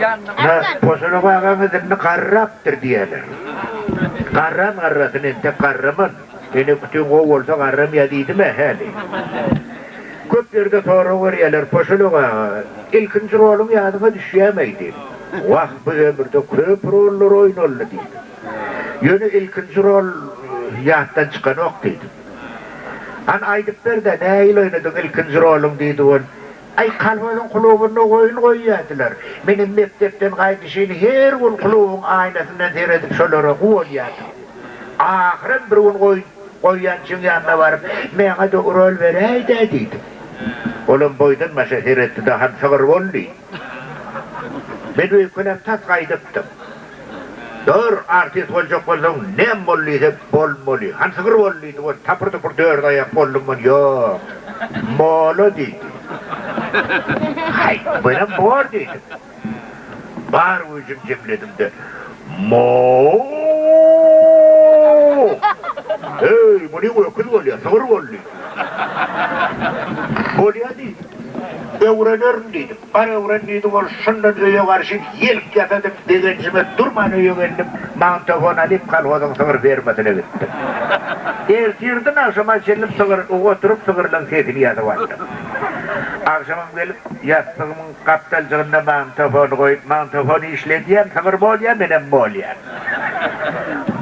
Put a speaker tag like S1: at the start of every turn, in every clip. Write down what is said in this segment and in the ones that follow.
S1: Ynha, Poşalak agaňyz indi garrapdyr diýýärler. Garran garrasyn entek garraman. Ene kütüň gowy bolsa garramýa diýdim-ä häli. Köp ýerde sorag berýärler, Poşalak aga, ilkinji roluň ýadyňa düşýäm-eý diýip. Wah, bu ömürde köp rollar oýnaldy diýdim. Ýöne ilkinji rol ýatdan çykanok diýdim. Hany aýdyp ber-dä, nähili oýnadyň ilkinji roluň diýdi ol. Aý, kolhozyň klubynda oýun goýýardylar. Menem mekdepden gaýdyşyn her gün klubuň aýnasyndan seredip şolara guwanýardym. Ahyram bir gün oýun goýýançyň ýanyna baryp, Maňa-da rol beräý-dä diýdim. Olam boýdan-başa seretdi-de, Han sygyr bol diýdi. Men öýkeläp tas gaýdypdym. Dur, artist boljak bolsaň, näme bol diýse, bolmaly. Hany sygyr bol diýdi, ol tapyr-tupur dört aýak boldum, ol ýok, mola diýdi. Haý, menem bor diýdim. Bar güýjüm jemledim-de, Mo-o-o! Heý, munyň öküz bolýar, sygyr bol diýdi. Bolýa diýdim. Öwrenerin diýdim. Bar öwren diýdi ol şundan öýe garşy ýelk ýasadym begenjime durman öýe geldim magnitofon alyp kolhozyň sygyr fermasyna gitdim. Ertirden agşama çenli sygyr oturyp sygyrlaň sesini ýazyp aldym. Agşamam gelip ýassygymyň gapdaljygynda magnitofony goýup magnitofony işledýän sygyr bolýa menem bolýan.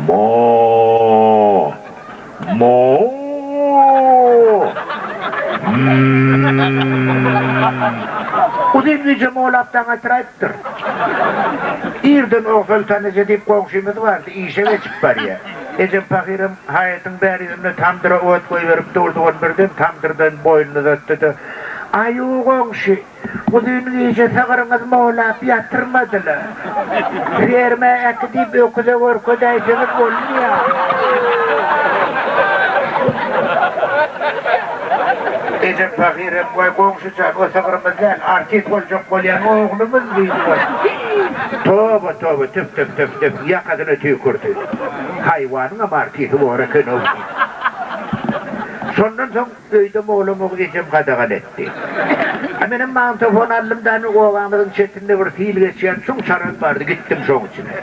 S1: Moo. Moo! Mmm! Uzyn gije molap daň atyraýypdyr. Irden Ogsoltan eje diýip goňşymyz bardy, işe geçip barýar. Ejem pahyram haýatyň bäri ýüzünde tamdyra ot goýberip durdy, ol birden tamdyrdan boýnuny uzatdy-da, Aýu goňşy! Uzyn gije sygryňyz molap ýatyrmadylar. Ferma äkidip öküze görkezäýseňiz bolmaýar. Ejem pahyrem, Waý, goňşy jan, o sygrymyz däl, artist boljak bolýan oglumyz diýdi. Toba, toba, tüf, tüf, tüf, tüf, ýakasyna tüýkürdi. Haýwanyňam artisi bor eken-ow diýdi. Şondan soň Öýde molamagy ejem gadagan etdi. A menem magnitofon aldym da obamyzyň çetinde bir sil geçýän çuň çaraz bardy, gitdim şoň içine.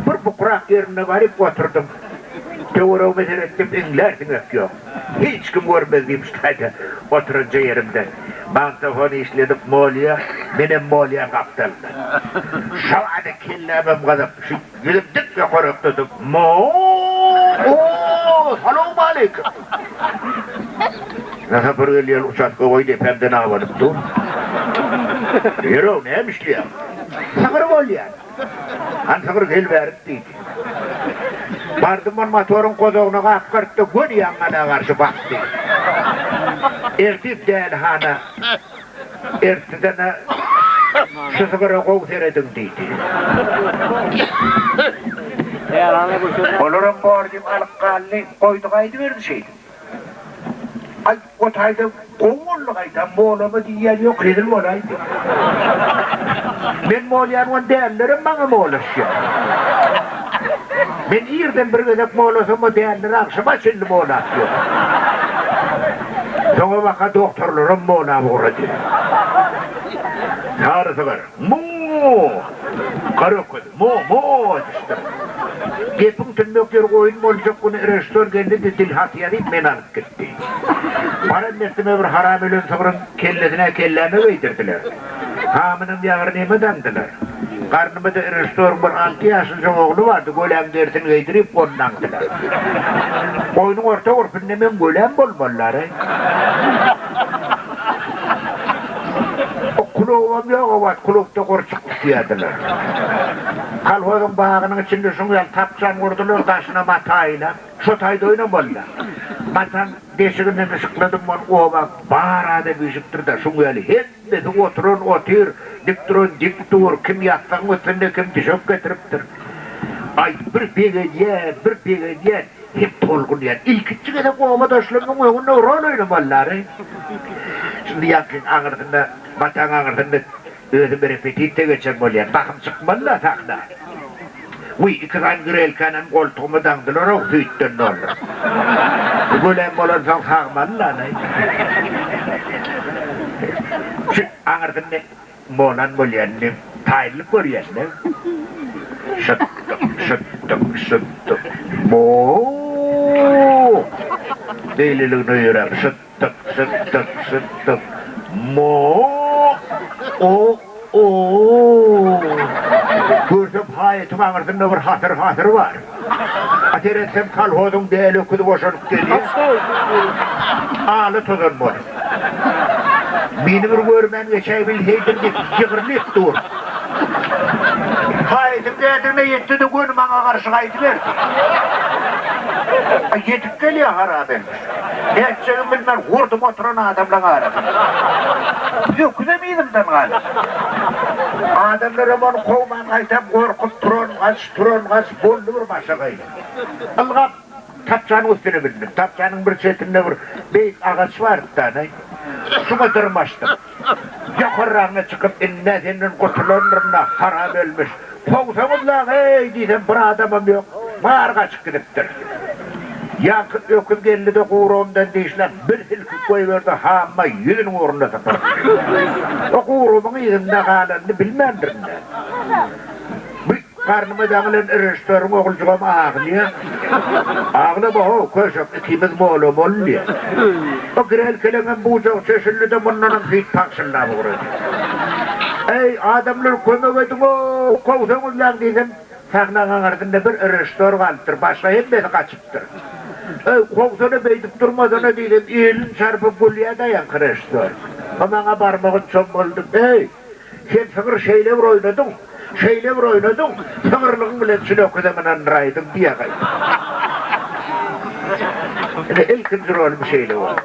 S1: Bir bukurak ýerinde baryp oturdym. Töweregime seretdim, iňlär siňek ýok. Hiç kim görmez diýip şu taýda oturanja ýerimde magnitofony işledip molýa, menem molýan gapdalyndan. Şobada kellämem gyzyp, şu Ýüzüm dik ýokaryk tutup, Mo-o-o, salowmaleýkim! Sapar gelýän uçastkowoý depämden abanyp dur. Ýör-ow, näme işleýäň? Sygyr bolýan. Hany sygyr gel bärik diýdi. Bardym ol motoryň gozagyna gapgartdy, göni ýaňgala garşy basdy. Ertir dälihana. Ertiden-ä şu sygyra gowy serediň diýdi. Olaram bor diýip alyp galdy, goýdy gaýdyberdi şeýdip. Aý, o taýda gowy boldy gaýtam, molama diýýän ýok, hezil bolaýdy. Men molýan on dälilerem maňa molaşýar. Men irden bir gezek molasam, o däliler agşama çenli molap ýör. Soňabaka dogtorlaram molap ugrady. Sary sygyr, Mu-u! Gara öküz, Mu-mu! edişdir. Gepiň tümmek ýeri oýun boljak güni režissýor geldi-de dilhat ýazyp meni alyp gitdi. Baran dessime bir haram ölen sygryň kellesine kelläme geýdirdiler. Hamynam ýagyrnyma daňdylar. Garnyma-da režissýoryň bir alty ýaşlyja ogly bardy, göläň derisini geýdirip, ony daňdylar. Oýnuň orta gurpunda meň göläm bolmalylar-aý. O klubam ýok o wagt, klubda gurçuk tutýardylar. Kolhozyň bagynyň içinde şuň ýaly tapçan gurdular, daşyna mata aýlap. Şo taýda oýnamalylar. Mataň deşiginden yşykladym, ol oba bar adam üýşüpdir-de, şuň ýaly hemmesi oturan otyr, dik duran dik dur, kim ýassygyň üstünde, kim düşek getiripdir. Aý, bir begenýän, bir begenýän, hem tolgunýan. Ilkinji gezek obadaşlarymyň öňünde rol oýnamalylar-aý. Şindi ýaňkyň aňyrsynda, mataň aňyrsynda Özüm repetisiýa geçen bolýan, bahym çykmaly-da sahna. Wiý, iki sany grelkanam goltugyma daňdylar-ow, süýtden dolduryp. Bu gölem bolansoň sagmaly-la-laý. Şu aňyrsynda molan bolýan indi. Taýynlyk görýän-dä. Şytdyk, şytdyk, şytdyk. Mo-o-o! Beýleligine ýöräp, şytdyk, şytdyk, şytdyk. Mo-o-o! O-o! Görsem, haýatyň aňyrsynda bir hasyr-hasyr bar. A seretsem, kolhozyň däli öküzi boşanyp gelýär. Ala tozan bolup. Meni bir görmän geçäýbilseýdim diýip, ýygrylyp dur. Haýsyň dädigine ýetdi-de göni maňa garşy gaýdyberdi. A ýetip gelýär harap elmiş. Nätjegimi bilmän gurdum oturan adamlaň arasyna. Öküzem yzymdan galdy. Adamlaram ony kowman gaýtam gorkup turan gaç, turan gaç boldy bir başagaý. Ylgap Tapçanyň üstüne mündüm. Tapçanyň bir çetinde bir beýik agaç bardy-da, şuňa dyrmaşdym. Ýokarragyna çykyp, Ind-ä senden gutulandyryn-a, harap ölmüş. Kowsaňyzlaň-eý! diýsem, bir adamam ýok. Bary gaçyp gidipdir. Ýaňky öküz geldi-de guýrugymdan dişläp, bir silkip goýberdi, hamma ýüzüniň ugrunda sypyrdy. O guýrugymyň yzynda galanyny bilmändirin-dä. Garnyma daňylan režissýoryň oguljygam aglaýar. Aglama-how, köşek, ikimiz mola-mol diýýär. O girelkeleňem bujagy çeşildi-de, mundanam süýt pagşyldap ugrady. Eý, adamlar, kömek ediň-ow, kowsaňyzlaň diýsem, sahnaň aňyrsynda bir režissýor galypdyr, başga hemmesi gaçypdyr. Eý, kowsana, beýdip durmasana diýsem, elini çarpyp gülýär daýanky režissýor. O maňa barmagyny çommaldyp, Eý! Sen sygyr şeýle bir oýnadyň, şeýle bir oýnadyň, sygyrlygyň bilen çyn öküze mynandyraýdyň diýýär gaýtam. Ine, ilkinji rolum şeýle boldy.